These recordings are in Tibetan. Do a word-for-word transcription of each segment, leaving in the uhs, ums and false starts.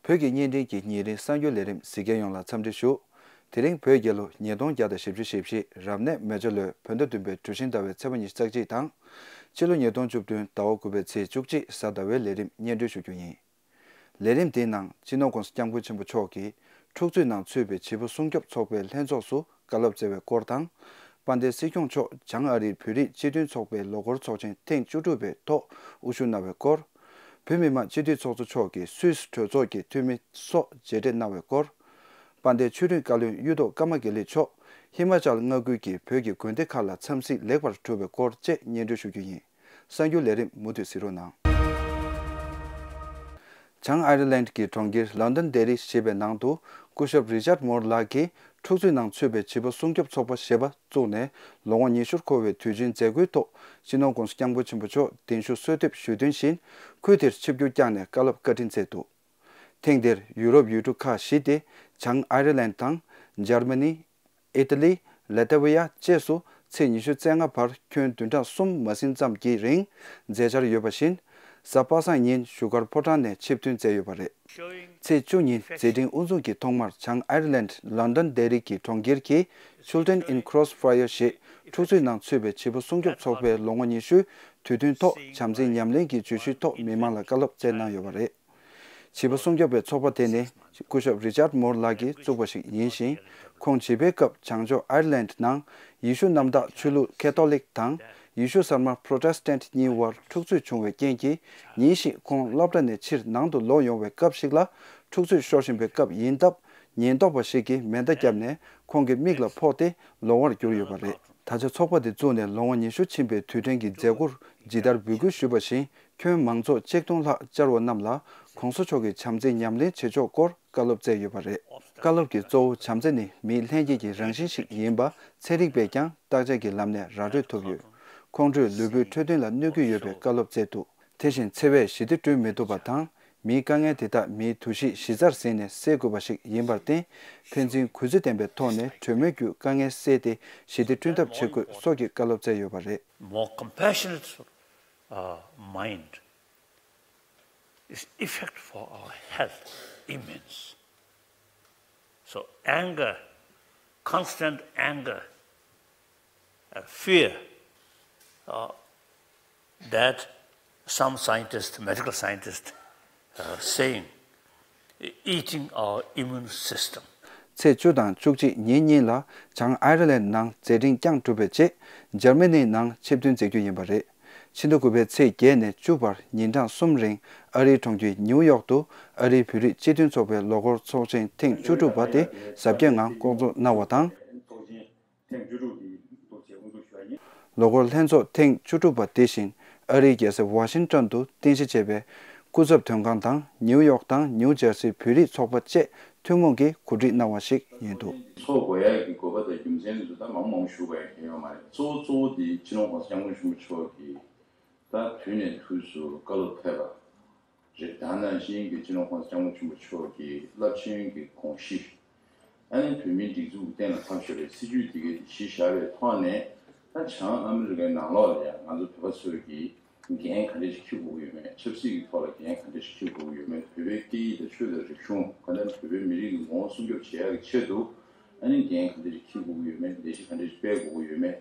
བོད་ཀྱི་བརྙན་འཕྲིན་གྱི་ཉིན་རེའི་གསར་འགྱུར་ལས་རིམ་གཟིགས་མཁན་ཡོངས་ལ་འཚམས་འདྲི་ཞུ། དེ་རིང་བོད་རྒྱལ་ལོ་ཉིས་སྟོང་བརྒྱ་དང་བཞི་བཅུ་ཞེ་བཞི་རབ་གནས་མེ་བྱ་ལོའི་བོད་ཟླ་བདུན་པའི་གྲུ་བཞི་ཟླ་བའི་ཚེས་པ་ཉི་ཤུ་རྩ་གཅིག་དང་། ཕྱི་ལོ་ཉིས་སྟོང་བཅུ་བདུན་ཟླ་བ་དགུ་པའི་ཚེས་བཅུ་གཅིག་གཟའ་ཟླ་བའི་ལས་རིམ་སྙན་སྒྲོན་ཞུ་རྒྱུ་ཡིན། ལས་རིམ་དེའི་ནང་སྤྱི་ནོར་༸གོང་ས་༸སྐྱབས་མགོན་ཆེན་པོ་མཆོག་གིས་འཁྲུག་རྩོད་ནང་ཚུད་པའི་བྱིས་པ་སྲུང་སྐྱོབ་ཚོགས་པའི་ལྷན་ཚོགས་སུ་བཀའ་སློབ་སྩལ་བའི་སྐོར་དང་། དཔལ་ལྡན་སྲིད་སྐྱོང་མཆོག་བྱང་ཨ་རིའི་བོད་རིགས་སྤྱི་མཐུན་ཚོགས་པའི་ལོ་འཁོར་ཚོགས་ཆེན་ཐེངས་བཅུ་དྲུག་པའི་ཐོག་དབུ་བཞུགས་གནང་བའི་སྐོར། བོད་མི་མང་སྤྱི་འཐུས་ཚོགས་གཙོ་མཆོག་གིས་སུད་སི་གྲོས་ཚོགས་ཀྱི་འཐུས་མི་སོགས་མཇལ་འཕྲད་གནང་བའི་སྐོར། དཔལ་ལྡན་ཆོས་རིག་བཀའ་བློན་གཡུ་ཐོག་ཀརྨ་དགེ་ལེགས་མཆོག་ཧི་མ་ཅལ་མངའ་ཁུལ་གྱི་བོད་ཀྱི་དགོན་སྡེ་ཁག་ལ་འཚམས་གཟིགས་ལེགས་པར་གྲུབ་པའི་སྐོར་བཅས་སྙན་སྒྲོན་ཞུ་རྒྱུ་ཡིན། གསར་འགྱུར་ལས་རིམ་མུ་མཐུད་གཟིགས་རོགས་གནང་། བྱང་ཨའི་རི་ལན་གྱི་གྲོང་ཁྱེར་ལོན་ཌོན་ཌེ་རི་ཞེས་པའི་ནང་དུ་སྐུ་ཞབས་རི་ཅར་མོར་ལགས་ཀྱིས་འཁྲུག་རྩོད་ནང་ཚུད་པའི་བྱིས་པ་སྲུང་སྐྱོབ་ཚོགས་པ་ཞེས་པ་བཙུགས་ནས་ལོ་ངོ་ཉི་ཤུར་འཁོར་བའི་དུས་ཆེན་མཛད་སྒོའི་ཐོག་སྤྱི་ནོར་༸གོང་ས་༸སྐྱབས་མགོན་ཆེན་པོ་མཆོག་གདན་ཞུ་གསོལ་འདེབས་ཞུས་དོན་བཞིན་ཁུལ་དེར་ཆིབས་བསྒྱུར་བསྐྱངས་ནས་བཀའ་སློབ་བཀའ་དྲིན་སྩལ་འདུག་ཐེངས་འདིར་ཡུ་རོབ་ཡུལ་གྲུ་ཁག་བཞི་སྟེ་བྱང་ཨའི་རི་ལན་དང་འཇར་མ་ནི། ཨི་ཏ་ལི། ལ་ཏི་ཝི་ཡ་བཅས་སུ་ཚེས་ཉི་ཤུ་རྩ་ལྔ་བར་ཁྱོན་བདུན་ཕྲག་གསུམ་མ་ཟིན་ཙམ་གྱི་རིང་མཛད་འཆར་ཡོད་པ་བཞིན། གཟའ་པ་སངས་ཉིན་བཞུགས་སྒར་ཕོ་བྲང་ནས་ཆིབས་ཐོན་མཛད་ཡོད་པ་རེད། ཚེས་བཅུ་ཉིན་མཛད་འཕྲིན་དབུ་འཛུགས་ཀྱི་ཐོག་མར་བྱང་ཨའི་རི་ལན་ལོན་ཌོན་ཌེ་རི་གི་གྲོང་ཁྱེར་གྱི་Children in Crossfire ཞེས་འཁྲུག་རྩོད་ནང་ཚུད་པའི་བྱིས་པ་སྲུང་སྐྱོབ་ཚོགས་པའི་ལོ་ངོ་ཉི་ཤུའི་དུས་སྟོན་ཐོག་བྱམས་བརྩེའི་ཉམས་ལེན་གྱི་བརྗོད་གཞིའི་ཐོག་མི་མང་ལ་བཀའ་སློབ་སྩལ་གནང་ཡོད་པ་རེད། བྱིས་པ་སྲུང་སྐྱོབ་པའི་ཚོགས་པ་དེ་ནི་སྐུ་ཞབས་རི་ཅར་མོར་ལགས་ཀྱིས་བཙུགས་པ་ཞིག་ཡིན་ཞིང་། ཁོང་བྱིས་པའི་སྐབས་བྱང་ཕྱོགས་ཨའི་རི་ལན་ནང་ཡེ་ཤུ་གནམ་བདག་ཆོས་ལུགས་ཁེ་ཐོ་ལིག་དང་ཡེ་ཤུ་གསར་མ་པྲོ་ཊེ་སི་ཊན་གཉིས་དབར་འཁྲུག་རྩོད་བྱུང་བའི་རྐྱེན་གྱིས་ཉིན་ཞིག་ཁོང་སློབ་གྲྭ་ནས་ཕྱིར་ནང་དུ་ལོག་ཡོང་བའི་སྐབས་ཤིག་ལ་འཁྲུག་རྩོད་ཤོར་བཞིན་པའི་སྐབས་ཡིན་སྟབས་ཉེན་རྟོག་པ་ཞིག་གིས་མེ་མདའ་བརྒྱབ་ནས་ཁོང་གི་མིག་ལ་ཕོག་སྟེ་ལོང་བར་གྱུར་ཡོད་པ་རེད། ད་ཆ་ཚོགས་པ་དེ་བཙུགས་ནས་ལོ་ངོ་ཉི་ཤུ་ཕྱིན་པའི་དུས་དྲན་གྱི་མཛད་སྒོར་ཇི་ལྟར་འབོད་སྐུལ་ཞུས་པ་བཞིན། ཁྱོན་མང་ཚོགས་ཆིག་སྟོང་ལྷག་བཅར་བ་རྣམས་ལ་༸གོང་ས་མཆོག་གི་བྱམས་བརྩེའི་ཉམས་ལེན་བྱེད་ཕྱོགས་སྐོར་བཀའ་སློབ་སྩལ་ཡོད་པ་རེད། བཀའ་སློབ་ཀྱི་གཙོ་བོ་བྱམས་བརྩེ་ནི་མིའི་ལྷན་སྐྱེས་ཀྱི་རང་བཞིན་ཞིག་ཡིན་པ་ཚན་རིག་པས་ཀྱང་བརྟག་དཔྱད་ཀྱི་ལམ་ནས་ར་སྤྲོད་ཐུབ་ཡོད། ཁོང་ཁྲོས་ལུས་པོའི་འཕྲོད་བསྟེན་ལ་གནོད་ཀྱི་ཡོད་པའི་བཀའ་སློབ་སྩལ་འདུག་དེ་བཞིན་འཚེ་བས་ཞི་བདེ་བསྐྲུན་མི་ཐུབ་པ་དང་མིའི་དཀའ་ངལ་དེ་དག་མིའི་འདུ་ཤེས་གཞི་རྩར་ཟིན་ནས་སེལ་དགོས་པ་ཞིག་ཡིན་པར་བརྟེན། ཕན་ཚུན་གུས་བརྩི་ལྡན་པའི་ཐོག་ནས་གྲོས་མོལ་བརྒྱུད་དཀའ་ངལ་སེལ་ཏེ་ཞི་བདེ་བསྐྲུན་ཐབས་བྱེད་དགོས་སོགས་ཀྱི་བཀའ་སློབ་སྩལ་ཡོད་པ་རེད། More compassionate uh, mind is effect for our health immense. So anger, constant anger, uh, fear uh, that some scientists, medical scientists, are saying eating our immune system. ཚེས་བཅུ་དང་བཅུ་གཅིག་ཉིན་གཉིས་ལ་བྱང་ཨའི་རི་ལན་ནང་མཛད་འཕྲིན་བསྐྱངས་གྲུབ་པའི་རྗེས་འཇར་མ་ནི་ནང་ཆིབས་ཐོན་མཛད་རྒྱུ་ཡིན་པ་རེད། ཕྱི་ཟླ་དགུ་པའི་ཚེས་བརྒྱད་ནས་བཅུ་བར་ཉིན་གྲངས་གསུམ་རིང་ཨ་རིའི་གྲོང་ཁྱེར་ནིའུ་ཡོག་ཏུ་ཨ་རིའི་བོད་རིགས་སྤྱི་མཐུན་ཚོགས་པའི་ལོ་འཁོར་ཚོགས་ཆེན་ཐེངས་བཅུ་དྲུག་པ་དེ་གཟབ་རྒྱས་ངང་བསྐོང་ཚོགས་གནང་བ་དང་། ལོ་འཁོར་ལྷན་ཚོགས་ཐེངས་བཅུ་དྲུག་པ་དེ་བཞིན་ཨ་རིའི་རྒྱལ་ས་ཝ་ཤིང་ཏོན་དུ་རྟེན་གཞི་བྱས་པའི་སྐུ་ཚབ་དོན་ཁང་དང་ནིའུ་ཡོག་དང་ནིའུ་ཇར་སི་བོད་རིགས་ཚོགས་པ་བཅས་ཐུན་མོང་གིས་གོ་སྒྲིག་གནང་བ་ཞིག་ཡིན་འདུག་ཚོགས་དགོས་ཡག་གི་དགོས་པ་དང་རྒྱུ་མཚན་དེ་ཚོ་ད་མང་མང་ཞུ་བ་ཡང་ཡོད་མ་རེད། གཙོ་བོ་གཙོ་བོ་དེ་སྤྱི་ནོར་༸གོང་ས་༸སྐྱབས་མགོན་ཆེན་པོ་མཆོག་གིས་ད་དུས་ནས་དུས་སུ་བཀའ་སློབ་ཕེབས་པ། རེད། ད་ནང་བཞིན་གྱི་སྤྱི་ནོར་༸གོང་ས་༸སྐྱབས་མགོན་ཆེན་པོ་མཆོག་གི་རླབས་ཆེན་གྱི་དགོངས་གཞི། ཨ་ནི་བོད་མིའི་སྒྲིག་འཛུགས་གཏན་ལ་ཕབ་བཞག་པའི་སྲིད་བྱུས་དེ་གའི་གཞི་བཞག་པའི་ཐོག་ནས་ད་བྱང་ཨ་མི་རི་ཀའི་ནང་ལོགས་ལ་ཡང་ང་ཚོ་བོད་པ་ཚོས་ཀྱི་འགན་ག་འདྲ་ཞིག་འཁྱེར་དགོས་ཀྱི་ཡོད་མེད། ཆབ་སྲིད་ཀྱི་ཐོག་ལ་འགན་ག་འདྲ་ཞིག་འཁྱེར་དགོས་ཀྱི་ཡོད་མེད། བོད་པའི་སྐད་ཡིག་དང་ཆོས་དང་རིག་གཞུང་ག་ནས་བོད་པའི་མི་རིགས་ཀྱི་ངོ་བོ་སྲུང་སྐྱོབ་བྱེད་ཡག་གི་ཆེད་དུ་ཨ་ནི་འགན་ག་འདྲ་ཞིག་འཁྱེར་དགོས་ཀྱི་ཡོད་མེད། ལས་གཞི་ག་འདྲ་ཞིག་སྤེལ་དགོས་ཀྱི་ཡོད་མེད།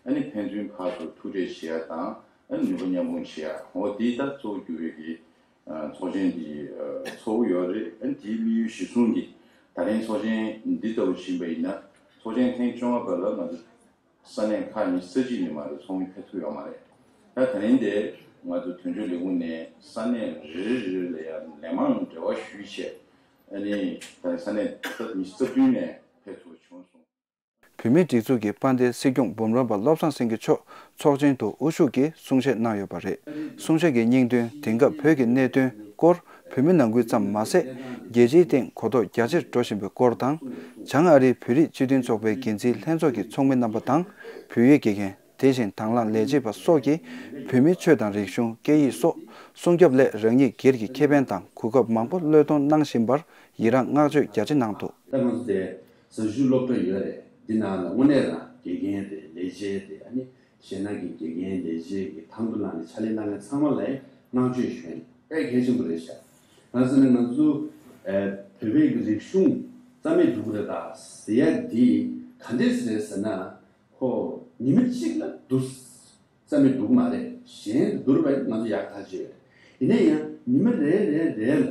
ཨ་ནི་ཕན་ཚུན་ཕར་ཚུར་ཐུག་འཕྲད་བྱེད་ཡག་དང་ཨ་ནི་ནུས་པ་མཉམ་སྤུངས་བྱེད་ཡག་འོ་དེ་ད་གཙོ་བོ་གྱུར་པའི་གི་ཚོགས་ཆེན་འདི་ཚོགས་ཡོད་རེད། ཨ་ནི་དེའི་དམིགས་ཡུལ་གཞིར་བཟུང་གིས་ད་རིང་ཚོགས་ཆེན་འདི་ལྟ་བུ་ཕྱིན་པ་ཡིན་ན་ཚོགས་ཆེན་ཐེངས་བཅོ་ལྔ་པ་ལ་ང་ཚོ་ས་གནས་ཁག་ཉི་ཤུ་རྩ་གཅིག་ནས་མ་གཏོགས་ཚོགས་མི་ཕེབས་ཐུབ་ཡོད་མ་རེད། ད་ད་རིང་དེ་ང་ཚོ་དོན་གཅོད་ལས་ཁུངས་ནས་ས་གནས་རེ་རེ་ལ་ཡང་ལན་མང་འབྲེལ་བ་ཞུས་བྱས་ཨ་ནི་ད་རིང་ས་གནས་ཉི་ཤུ་རྩ་བདུན་ནས་ཕེབས་ཐུབ་པ་བྱུང་སོང་། བོད་མིའི་སྒྲིག་འཛུགས་ཀྱི་དཔལ་ལྡན་སྲིད་སྐྱོང་འབུམ་རམས་པ་བློ་བཟང་སེང་གེ་མཆོག་ཚོགས་ཆེན་དུ་དབུ་བཞུགས་ཀྱིས་གསུང་བཤད་གནང་ཡོད་པ་རེད། གསུང་བཤད་ཀྱི་སྙིང་དོན་དེང་སྐབས་བོད་ཀྱི་གནད་དོན་སྐོར་བོད་མི་ནང་ཁུལ་ཙམ་མ་ཟད། རྒྱལ་སྤྱིའི་སྟེང་གོ་རྟོགས་རྒྱ་ཆེར་འགྲོ་བཞིན་པའི་སྐོར་དང་། བྱང་ཨ་རིའི་བོད་རིགས་སྤྱི་མཐུན་ཚོགས་པའི་འགན་འཛིན་ལྷན་ཚོགས་ཀྱི་ཚོགས་མི་རྣམ་པ་དང་བོད་ཡིག་དགེ་རྒན། དེ་བཞིན་དང་བླངས་ལས་བྱེད་པ་སོགས་ཀྱིས་བོད་མིའི་ཆོས་དང་རིག་གཞུང་སྐད་ཡིག་སོགས་སྲུང་སྐྱོབ་སླད་རང་ཉིད་སྒེར་གྱི་ཁེ་ཕན་དང་གོ་སྐབས་མང་པོ་བློས་གཏོང་གནང་བཞིན་པར་ཡི་རངས་བསྔགས་བརྗོད་རྒྱ་ཆེ་གནང་འདུག་ད་ང་ཚོ་དེ་ཟབ་ཞུགས་སློབ་གྲྭ་ཡོད་རེད། འདི་ནང་ལ་དངོས་གནས་རང་དགེ་རྒན་རེད། ལས་བྱེད་རེད། ཨ་ནི་གཞན་དག་གི་དགེ་རྒན་ལས་བྱེད་ཀྱི་དང་དུ་བླངས་ནས་ཕྱག་ལས་གནང་མཁན་ཚང་མ་ལ་བསྔགས་བརྗོད་ཞུ་ཡ་ཡིན། དཔེ་གལ་ཆེན་པོ་རེད་ཤག་ང་ཚོ་ནི་ང་ཚོ་ ཨ། བོད་པའི་གི་རིག་གཞུང་རྩ་མེད་འགྲོ་གི་རེད་ད་ཟེར་ཡ་འདི་ག་འདྲས་རེད་ཟེར་ན། ཁོ་ཉི་མ་གཅིག་ལ་བསྡུ་རྩ་མེད་འགྲོ་གི་མ་རེད། གཞན་བསྡུར་བ་ང་ཚོ་ཡག་ཐག་ཆོད་རེད། ཡིན་ན་ཡང་ཉི་མ་རེ་རེ་རེ་ལ་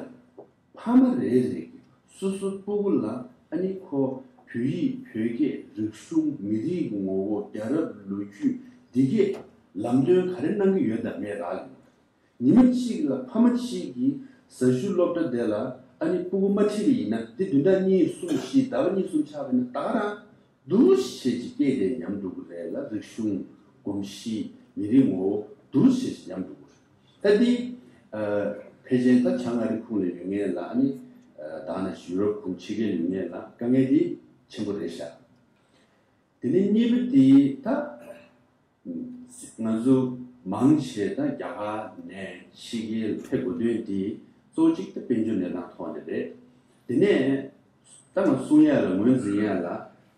ཕ་མ་རེ་རེ་གིས་སོ་སོ་སྤུ་གུ་ལ་ཨ་ནི་ཁོ་བོད་ཡིག་བོད་སྐད་རིག་གཞུང་མི་རིགས་ངོ་བོ་རྒྱལ་རབས་ལོ་རྒྱུས་འདི་གས་ལམ་སྟོན་ག་རེ་གནང་གི་ཡོད་དམ་མེད་རག་ལས། ཉི་མ་གཅིག་ལ་ཕ་མ་གཅིག་གིས་ཟ་ཞུ་སློབ་གྲྭ་དེ་ལ་ཨ་ནི་སྤུ་གུ་མ་ཁྲིད་པ་ཡིན་ན་དེ་བདུན་ཕྲག་གཉིས་གསུམ་བཞི་ཟླ་བ་གཉིས་གསུམ་ཆགས་པ་ཡིན་ན་ད་ག་རང་། འདུ་ཤེས་ཀྱི་སྐད་དེ་ཉམས་འགྲོ་གི་རེད་ལ། རིག་གཞུང་གོམས་གཤིས་མི་རིགས་ངོ་བོ་འདུ་ཤེས་ཀྱི་ཉམས་འགྲོ་གི་རེད། ད་འདི་ཨ་ཕལ་ཆེར་ད་བྱང་ཨ་རི་ཁུངས་ལ་ཡོད་མཁན་ལ་ཨ་ནི་ཨ་ད་ནས་ཡུ་རོབ་ཁུངས་ཕྱི་རྒྱལ་ཡོད་མཁན་ལ་དཀའ་ངལ་འདི་ཆེན་པོ་རེད་ཤག་དེ་ནས་གཉིས་པ་འདི་ད་ང་ཚོ་མང་ཆེ་ད་རྒྱ་གར་ནས་ཕྱི་རྒྱལ་ཕེབས་དགོས་དོན་འདི་གཙོ་གཅིག་ད་དཔལ་འབྱོར་གནས་སྟངས་ཐོག་ནས་རེད། དེ་ནས། ད་ང་གསུང་ཡ་ལ་ངོས་འཛིན་ཡ་ལ་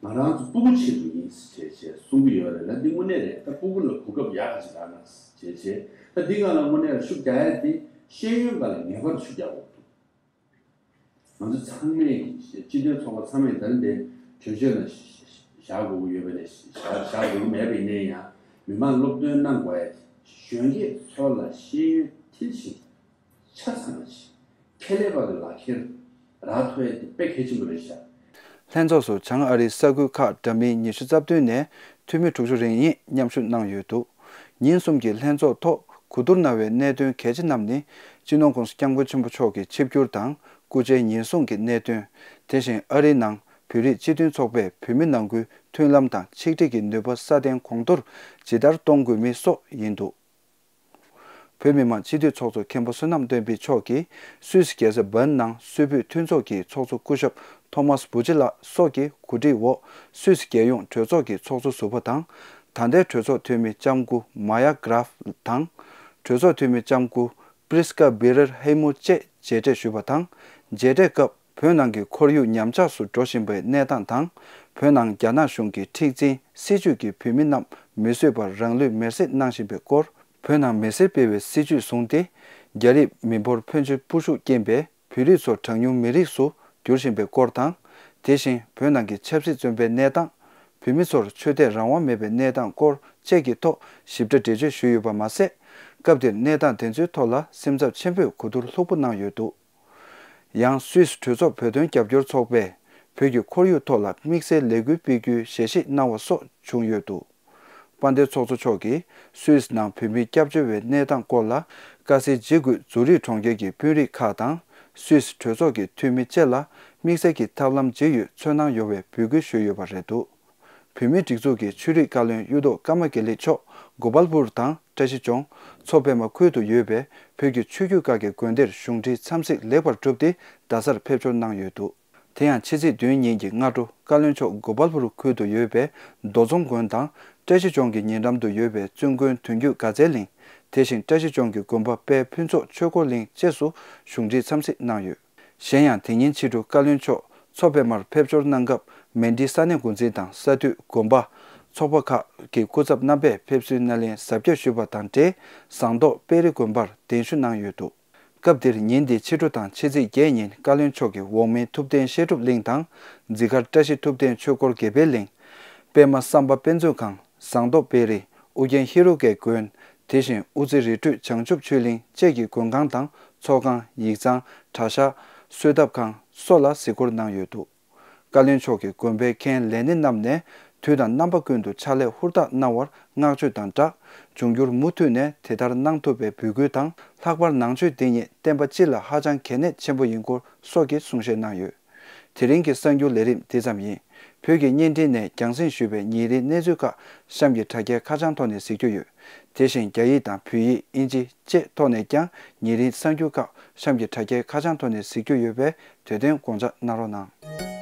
ང་རང་ཚོ་སྤུ་གུ་ཆེད་དུ་ཡིན་ཟེར་བྱས་གསུང་གི་ཡོད་རེད་ལ། འདི་དངོས་གནས་རེད། ད་སྤུ་གུ་ལ་གོ་སྐབས་ཡག་ག་ཅིག་རག་ན་ཟེར་བྱས་ད་འདི་སྒང་ལ་དངོས་གནས་ལ་ཤུགས་རྒྱག་ཡ་དེ་ཤེས་ཡོན་སྒང་ལ་ངེས་པར་ཤུགས་རྒྱག་དགོས་འདུག་ང་ཚོ་ཚང་མས་སྤྱི་མཐུན་ཚོགས་པ་ཚང་མས་ད་ནི་དེ་གྲོས་ཆོད་ལ་བཞག་དགོས་ཀྱི་ཡོད་པ་ནས་བཞག་བཞག་དགོས་ཀྱི་མེད་པ་ཡིན་ན་ཡང་མི་མང་སློབ་སྟོན་གནང་དགོས་ཡ་དེ་གཞོན་སྐྱེས་ཚོ་ལ་ཤེས་ཡོན་མཐིལ་ཕྱིན། ཆ་ཚང་བ་ཞིག་ཁེ་ལས་པ་གི་ལག་ཁྱེར་རག་ཐུབ་ཡ་དེ་དཔེ་གལ་ཆེན་པོ་རེད་ཤག་ལྷན་ཚོགས་སུ་བྱང་ཨ་རིའི་ས་ཁུལ་ཁག་འདྲ་མིན་ཉི་ཤུ་རྩ་བདུན་ནས་འཐུས་མི་དྲུག་ཅུ་རེ་གཉིས་མཉམ་ཞུགས་གནང་ཡོད་འདུག་ཉིན་གསུམ་གྱི་ལྷན་ཚོགས་ཐོག་གོ་བསྡུར་གནང་བའི་གནད་དོན་གལ་ཆེ་རྣམས་ནི། སྤྱི་ནོར་༸གོང་ས་༸སྐྱབས་མགོན་ཆེན་པོ་མཆོག་གི་ཆིབས་བསྒྱུར་དང་སྐུ་ཕྱྭའི་ཉེན་སྲུང་གི་གནད་དོན། དེ་བཞིན་ཨ་རིའི་ནང་བོད་རིགས་སྤྱི་མཐུན་ཚོགས་པས་བོད་མི་ནང་ཁུལ་མཐུན་ལམ་དང་ཆིག་སྒྲིལ་གྱི་ནུས་པ་སྲ་བརྟན་གོང་མཐོར་ཇི་ལྟར་གཏོང་དགོས་མིན་སོགས་ཡིན་འདུག་བོད་མི་མང་སྤྱི་འཐུས་ཚོགས་གཙོ་མཁན་པོ་བསོད་ནམས་བསྟན་འཕེལ་མཆོག་གིས་སུད་སི་རྒྱལ་ས་བྷརན་ནང་སུད་བོད་མཐུན་ཚོགས་ཀྱི་ཚོགས་གཙོ་སྐུ་ཞབས་ཐོ་མཱས་བྷུ་ཅི་ལགས་སོགས་ཀྱི་གོ་སྒྲིག་འོག་སུད་སི་རྒྱལ་ཡོངས་གྲོས་ཚོགས་ཀྱི་ཚོགས་གཙོ་ཟུར་པ་དང་། ད་ལྟའི་གྲོས་ཚོགས་འཐུས་མི་ལྕམ་སྐུ་མཱ་ཡ་གྷ་རཱཕ་དང་། གྲོས་ཚོགས་འཐུས་མི་ལྕམ་སྐུ་པྲིས་ཀ་བི་རེར་ཧེ་མུ་བཅས་མཇལ་འཕྲད་ཞུས་པ་དང་། མཇལ་འཕྲད་སྐབས། བོད་ནང་གི་ཁོར་ཡུག་ཉམས་ཆག་སུ་འགྲོ་བཞིན་པའི་གནས་སྟངས་དང་། བོད་ནང་རྒྱ་ནག་གཞུང་གི་མཁྲེགས་འཛིན་སྲིད་བྱུས་ཀྱིས་བོད་མི་རྣམས་མི་བཟོད་པར་རང་ལུས་མེར་སྲེག་གནང་བཞིན་པའི་སྐོར། བོད་ནང་མི་སེར་སྤེལ་བའི་སྲིད་བྱུས་བཟུང་སྟེ། རྒྱ་རིགས་མི་འབོར་ཕོན་ཆེ་སྤོ་བཤུག་རྐྱེན་པས་བོད་རིགས་ཚོ་གྲངས་ཉུང་མི་རིགས་སུ་འགྱུར་བཞིན་པའི་སྐོར་དང་། དེ་བཞིན་བོད་ནང་གི་ཆབ་སྲིད་བཙོན་པའི་གནས་སྟངས། བོད་མི་ཚོར་ཆོས་དད་རང་དབང་མེད་པའི་གནས་སྟངས་སྐོར་བཅས་ཀྱི་ཐོག་ཞིབ་ཕྲ་འགྲེལ་བརྗོད་ཞུས་ཡོད་པ་མ་ཟད། སྐབས་དེར་གནས་སྟངས་དེ་ཚོའི་ཐོག་ལ་སེམས་འཚབ་ཆེན་པོས་གོ་བསྡུར་ལྷུག་པོ་གནང་ཡོད་འདུག་ཡང་སུད་སི་གྲོས་ཚོགས་བོད་དོན་རྒྱབ་སྐྱོར་ཚོགས་པས་བོད་ཀྱི་ཁོར་ཡུག་ཐོག་ལ་དམིགས་བསལ་ལས་འགུལ་སྤེལ་རྒྱུའི་ཞལ་བཞེས་གནང་བ་སོགས་བྱུང་ཡོད་འདུག་དཔལ་ལྡན་ཚོགས་གཙོ་མཆོག་གིས་སུད་སི་ནང་བོད་མིའི་སྐྱབས་བཅོལ་བའི་གནས་སྟངས་སྐོར་ལ། དཀར་གསལ་འཇིགས་དགོས་ཛུ་རིག་གྲོང་ཁྱེར་གྱི་དཔོན་རིགས་ཁག་དང་། སུད་སི་གྲོས་ཚོགས་ཀྱི་འཐུས་མི་བཅས་ལ་དམིགས་བསལ་གྱི་ཐབས་ལམ་ཇི་ཡོད་ཚོར་སྣང་ཡོང་བའི་འབོད་སྐུལ་ཞུས་ཡོད་པ་རེད་འདུག་བོད་མིའི་སྒྲིག་འཛུགས་ཀྱི་ཆོས་རིག་བཀའ་བློན་གཡུ་ཐོག་ཀརྨ་དགེ་ལེགས་མཆོག་གོ་པལ་པུར་དང་བཀྲ་ཤིས་ལྗོངས། མཚོ་པདྨ་ཁུལ་དུ་ཡོད་པའི་བོད་ཀྱི་ཆོས་བརྒྱུད་ཁག་གི་དགོན་སྡེར་གཞུང་འབྲེལ་འཚམས་གཟིགས་ལེགས་པར་གྲུབ་སྟེ་རྡ་སར་ཕེབས་འབྱོར་གནང་ཡོད་འདུག་དེ་ཡང་ཕྱི་ཚེས་བདུན་ཉིན་གྱི་སྔ་དྲོ་བཀའ་བློན་མཆོག་གོ་པལ་པུར་ཁུལ་དུ་ཡོད་པའི་མདོ་རྫོང་དགོན་དང་། བཀྲ་ཤིས་ལྗོངས་ཀྱི་ཉེ་འགྲམ་དུ་ཡོད་པའི་བཙུན་དགོན་དོན་བརྒྱུད་དགའ་ཚལ་གླིང་། དེ་བཞིན་བཀྲ་ཤིས་ལྗོངས་ཀྱི་དགོན་པ་དཔལ་ཕུན་ཚོགས་ཆོས་འཁོར་གླིང་བཅས་སུ་གཞུང་འབྲེལ་འཚམས་གཟིགས་གནང་ཡོད། གཞན་ཡང་དེ་ཉིན་ཕྱི་དྲོ་བཀའ་བློན་མཆོག་མཚོ་པདྨར་ཕེབས་འབྱོར་གནང་སྐབས་མན་ཌི་ས་གནས་འགོ་འཛིན་དང་ས་འཐུས། དགོན་པ། ཚོགས་པ་ཁག་གི་སྐུ་ཚབ་རྣམ་པས་ཕེབས་བསུའི་སྣེ་ལེན་གཟབ་རྒྱས་ཞུས་པ་དང་འབྲེལ་ཟངས་མདོག་དཔལ་རི་དགོན་པར་གདན་ཞུ་གནང་ཡོད་འདུག་སྐབས་དེར་ཉིན་དེའི་ཕྱི་དྲོ་དང་ཕྱི་ཚེས་བརྒྱད་ཉིན་བཀའ་བློན་མཆོག་གིས་འོག་མིན་ཐུབ་བསྟན་བཤད་སྒྲུབ་གླིང་དང་། འཛི་སྒར་བཀྲ་ཤིས་ཐུབ་བསྟན་ཆོས་འཁོར་དགེ་འཕེལ་གླིང་། པདྨ་བསམ་པ་དཔེ་མཛོད་ཁང་། ཟངས་མདོག་དཔལ་རི། ཨུ་རྒྱན་ཧེ་རུ་ཀའི་དགོན། དེ་བཞིན་དབུ་རྩེ་རི་ཁྲོད་བྱང་ཆུབ་ཆོས་གླིང་བཅས་ཀྱི་མགོན་ཁང་དང་ཚོགས་ཁང་། ཡིག་ཚང་། གྲྭ་ཤག་གསོལ་ཐབ་ཁང་སོགས་ལ་གཟིགས་སྐོར་གནང་ཡོད་འདུག་བཀའ་བློན་མཆོག་གིས་དགོན་པའི་མཁན་ལས་སྣེ་རྣམས་ནས་དུས་དང་རྣམ་པ་ཀུན་ཏུ་ཕྱག་ལས་ཧུར་ཐག་གནང་བར་བསྔགས་བརྗོད་དང་སྦྲགས། འབྱུང་འགྱུར་མུ་མཐུད་ནས་དེ་ལྟར་གནང་ཐུབ་པའི་འབོད་སྐུལ་དང་། ལྷག་པར་ནང་ཆོས་འདི་ཉིད་བསྟན་པ་སྤྱི་ལ་ཧ་ཅང་གལ་གནད་ཆེན་པོ་ཡིན་སྐོར་སོགས་ཀྱི་གསུང་བཤད་གནང་ཡོད། དེ་རིང་གི་གསར་འགྱུར་ལས་རིམ་འདི་ཙམ་ཡིན། བོད་ཀྱི་བརྙན་འཕྲིན་ནས་རྒྱང་སྲིང་ཞུས་པའི་ཉིན་རེའི་གནས་ཚུལ་ཁག་གཤམ་གྱི་དྲ་རྒྱའི་ཁ་བྱང་ཐོག་ནས་གཟིགས་རྒྱུ་ཡོད། དེ་བཞིན་རྒྱ་ཡིག་དང་བོད་ཡིག་དབྱིན་ཇི་བཅས་ཐོག་ནས་ཀྱང་ཉིན་རེའི་གསར་འགྱུར་ཁག་གཤམ་གྱི་དྲ་རྒྱའི་ཁ་བྱང་ཐོག་ནས་གཟིགས་རྒྱུ་ཡོད་པས་དེ་དོན་དགོངས་འཇགས་གནང་རོགས་གནང་།